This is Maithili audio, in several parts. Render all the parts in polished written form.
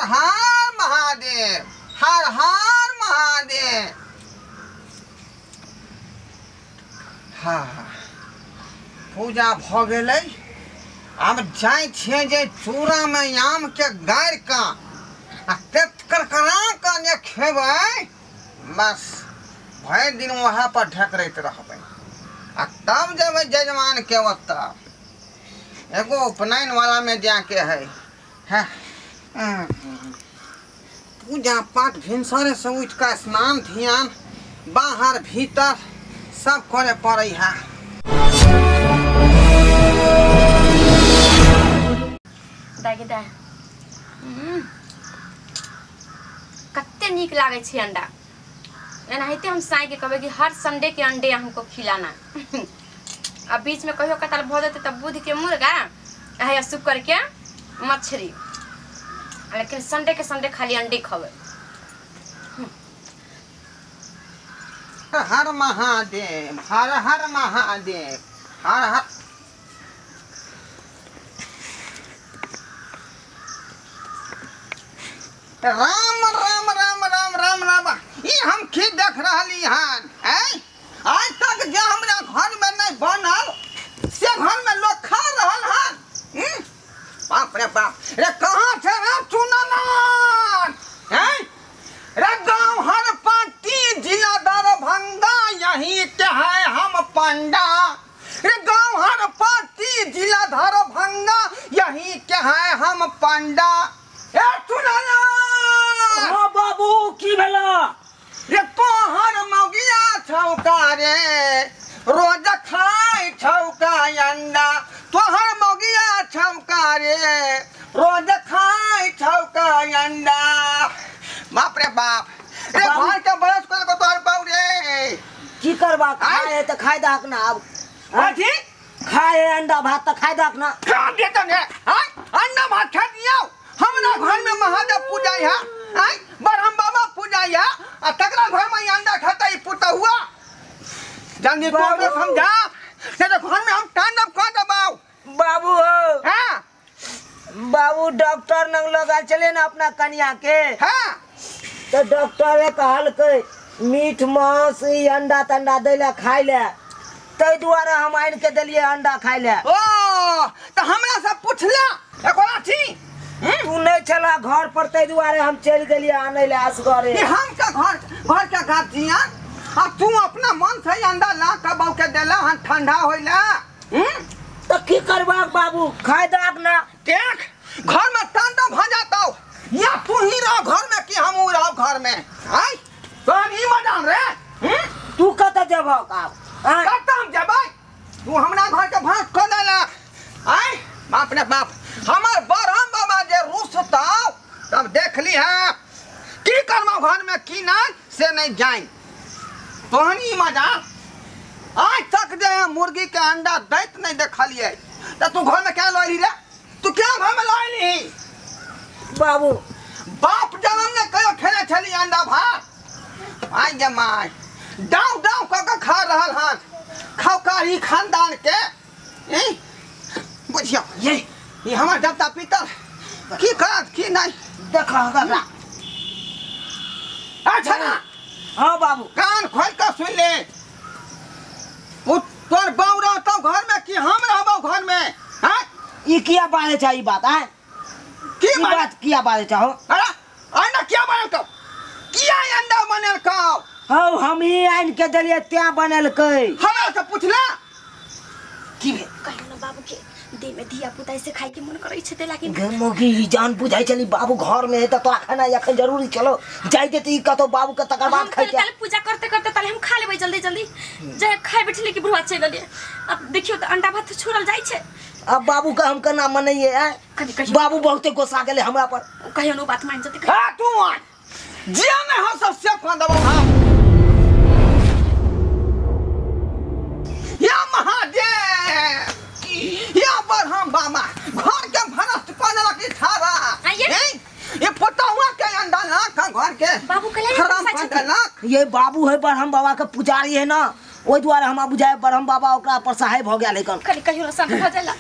हर महादेव, हर हर महादेव। हाँ पूजा भ गेलै। आब जाइ छियै जे चूड़ामे आमके गाड़ि कऽ आ पेट करकरा कऽ जे खेबै, बस भरि दिन वहाँ पर ढकरैत रहबै। आ तब जेबै जजमानके ओतऽ, एगो उपनयन वालामे जाके है। हाँ पूजा पाठ भिनसरे से उठि कऽ स्नान ध्यान बाहर भीतर सब करे पड़ै है। दाय कते नीक लागै छै अंडा। एनाहिते हम साई के कहबै कि हर संडे के अंडे हमको खिलाना। आ बीच में कहियो कताल भऽ जेतै तब बुध के मुर्गा आ शुक्र के मछली, लेकिन संडे के संडे खाली अंडे खबै। हर महादेव, हर हर महादेव, हर हर। राम राम राम राम राम राम। ई हम की देख रहली हन? आज तक जे हमरा घर में नहीं बनल से घर में लोग खा रहल हन। बाप रे बाप, रे कहाँ छे रे चुनन? रे गाँव हर पार्टी जिला दरभंगा यही के है हम पंडा। रे गाँव हर पार्टी जिला दरभंगा यही के है हम पंडा। ए चुनन। हाँ बाबू की भेला? रे तोहर मौगिया छौका रे रोज खाय छौका अंडा। तोहर मौगिया छौका रे रोज खाय छौका अंडा। बाप रे बाप, रे घर के बरस कर को तोहर बाऊ रे की करबा? खाए त खाय दहक ना। अब कथी खाए? अंडा भात त खाय दहक ना। खा दे त ने। हां अंडा भात खा दियो। हमरा घर में महादेव पूजा है, ब्रह्म बाबा पूजा है, आ तकरा घर में अंडा खाता ई पुतहुआ। जल्दी तू हमरा समझा, नहीं तो घर में हम तांडव कर देबाऊ। बाबू हो। हां बाबू डॉक्टर नंग लगा चले ना अपना कन्या के। हां तो डॉक्टर कहलकै मीट मांस ई अंडा तंडा दै ला खाय ले, तै दुआरे हम आनि के देलियै अंडा खाय ले। ओ तो हमरा से पुछला एकोरा छी तू नहीं छला घर पर, तै दुआरे हम चलि गेलियै आनै ले असगरे। हम का घर घर के गार्जियन आ तू अपना मन से अंडा ला के बाऊ के देला हन ठंडा होइला। तो की करबाक बाबू, खाय दहक ना। देख घर में तांडव भ जातौ, या तू ही रह घर में कि हम रह घर में? आय तोहन ई मजान रे। तू कतऽ जेबहक आब? कतऽ हम जेबै? तू हमरा घर के भात खो देला। आय बाप रे बाप, हमार ब्रह्म बाबा जे रुसताव तब देख ली है की करबा घर में की नहीं से नहीं जाए। तोहनी मजा आज तक जे मुर्गी के अंडा दैत नहीं देखलिए, त तू घर में क्या लैली रे? तू क्या घर में लैली बाबू? बाप जन्म ने कहियो खेने छली अंडा भात? आइ गे my, डाउ डाउ कऽ के खा रहल हन खाओकारी खानदान के। बुझियो ये हमार देवता पितर की करत की नहीं देखा ककरा। अच्छा ना। हाँ बाबू कान खोल के सुन ले, तोर बाऊ रहतौ घर में कि हम रहबौ घर में? हाँ ई किया बाजे चाही बात? आय की बात किया बाजे चाहो? अरे अंडा किया बनलकौ? किया अंडा बनलकौ? हौ हम ही आनि के देलियै तें बनलकै। हमरा से पुछला की भेल? कहियो ना बाबू के देह में धिया पुता ऐसे खाए के मन करै छै ते, लेकिन मोगी जान बुझाइ छली बाबू घर में है त तोरा खाना एखन जरूरी चलो जाय दे त ई कतौ बाबू के तकर बाद खाइ। ताले पूजा करते करते ताले हम खा लेबै जल्दी जल्दी। जे खाइ बैठले कि बुढ़वा चलि गेलै। अब देखियो त अंडा भात छोड़ल जाइ छै। अब बाबू के हम केना मनैयै? आय बाबू बहुते गोसा गेलै हमरा पर। कहियो न बात मान जते। हां तू आ जे नै हम सब से खा देबौ। हम या महादेव या ब्रह्म बाबा घर के भ्रष्ट कऽ देलक ई छाड़ा। ये पुतहुआ के अंडा ला के घर के बाबू के ये बाबू है ब्रह्म बाबा के पुजारी है ना, ओहि दुआरे हमरा बुझाय ब्रह्म बाबा ओकरा पर सहाय भ गेल हन। कनि कहियो शांत भ जाला।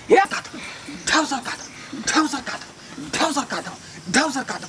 ढाउ सरका दो, ढाउ सरका दो, ढाउ सरका दो, ढाउ सरका दो।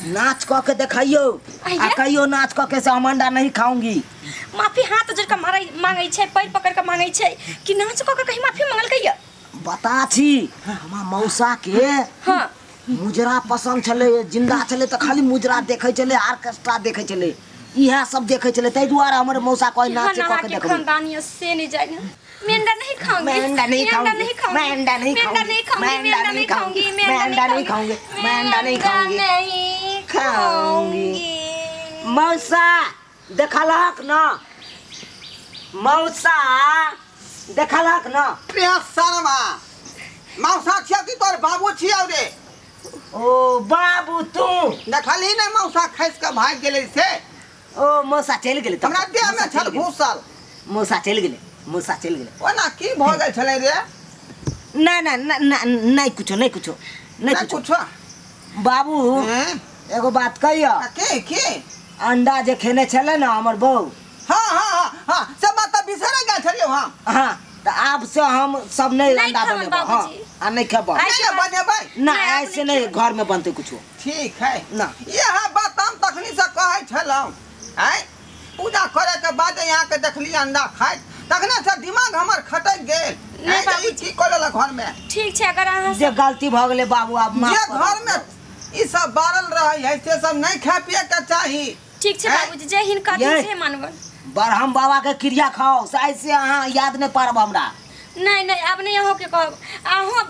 नाच क के देखाइयो आ कहियो नाच क के से हम अंडा नहीं खाऊंगी। माफी हाथ जोड़ के मांगै छै, पैर पकड़ के मांगै छै कि नाच क के कहीं माफी मांगल कहियो। बता छी हमरा मौसा के हां मुजरा पसंद छले, जिंदा छले त खाली मुजरा देखै छले, ऑर्केस्ट्रा देखै छले, इहा सब देखै छले, तै दुआरे हमर मौसा कहै नाच क के देखबै। खानदानी से नहीं जाने मैं अंडा नहीं खाऊंगी, मैं अंडा नहीं खाऊंगी, मैं अंडा नहीं खाऊंगी, मैं अंडा नहीं खाऊंगी, मैं अंडा नहीं खाऊंगी, मैं अंडा नहीं खाऊंगी, नहीं खाऊंगी। मौसा देखलक ना, मौसा देखलक ना। रे शर्मा मौसा छिया कि तोर बाबू छिया रे? ओ बाबू तू देखलही ने मौसा खसि के भागि गेलै से? ओ मौसा चलि गेलै, हमरा देह में छल घुसल। मौसा चलि गेलै, मौसा चलि गेलै। ओना की भऽ गेल छलै रे? ना ना ना नहीं कुछो, नहीं कुछो, नहीं कुछो। बाबू एगो बात कहियो। के के अंडा जे खेने छलै ना हमर बहू। हाँ हाँ हाँ से बात तऽ बिसरि गेल छलियौ। हाँ हाँ त आब से हम सब नहीं अंडा बनेबै। हाँ आ नहीं खेबै, नहीं बनेबै ना, ऐसे नहीं घर में बनते कुछो। ठीक है ना, यह बात हम तखनी से कहै छलहुँ। आँय पूजा करे के बाद यहाँ के देखली अंडा खाइत तखने से दिमाग हमर खटक गेल। नहीं बाबू की करल घर में? ठीक छै, अगर अहाँ जे गलती भ गेलै बाबू आब माफ जे घर में ई सब बारल रहै है से सब नहीं खाए पिए के चाही। ठीक छै बाबूजी, जे हिनका दिन से मानबन। बरहम बाबा के क्रिया खाओ से ऐसे अहाँ याद नहीं पारब हमरा। नहीं नहीं आब नहीं अहाँ के कहब। अहाँ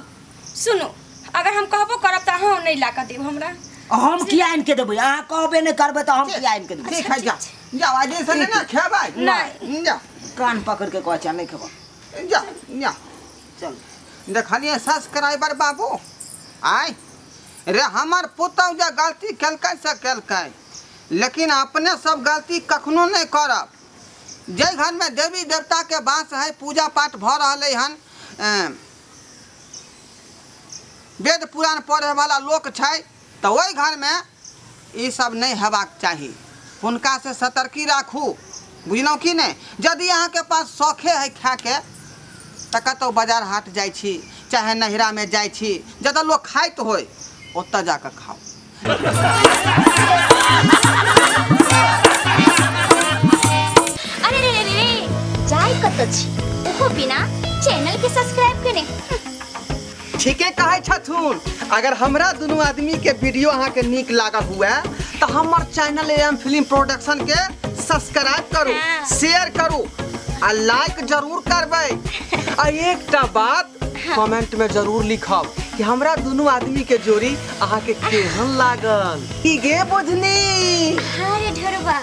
सुनू, अगर हम कहबो करब त अहाँ नहीं ला के देब हमरा। हम किया आनि के देबै? अहाँ कहबे नहीं करबै त हम किया आनि के देबै? ठीक है जा जाओ, आज से नहीं ना खेबै। नहीं जा, कान पकड़ के कहै छै नहीं खेबै। जा जा चल। देखलिए सब्सक्राइबर बाबू, आय रे हमर पुतहु जे गलती केलकै से केलकै, लेकिन अपने सब गलती कखनो नहीं करब। जे घर में देवी देवता के वास है, पूजा पाठ भ रहलै हन, वेद पुराण पढ़े वाला लोक छै, तऽ ओहि घर में ई सब नहीं हेबाक चाही। हुनका से सतर्की राखू, बुझलहुँ कि नहीं? यदि अहाँके पास शौखे है खाके तऽ कतहु बाजार हाट जाइ छी, चाहे नहिरा में जाइ छी, जतऽ लोक खाइत होय ओतऽ जाकऽ खाउ। अरे रे रे रे जाय कतऽ छी ओहो बिना चैनल के सब्सक्राइब केने। ठीके कहै छथुन। अगर हमरा दुनू आदमी के वीडियो अहाँ के नीक लागल हुए तो हमर चैनल एम फिल्म प्रोडक्शन के सब्सक्राइब करू, शेयर करू आ लाइक जरूर करबै। आ एकटा बात कमेंट में जरूर लिखब कि हमरा दुनू आदमी के जोड़ी अहाँ के केहन लागल। की गे बुझनी? हाँ रे ढोरबा।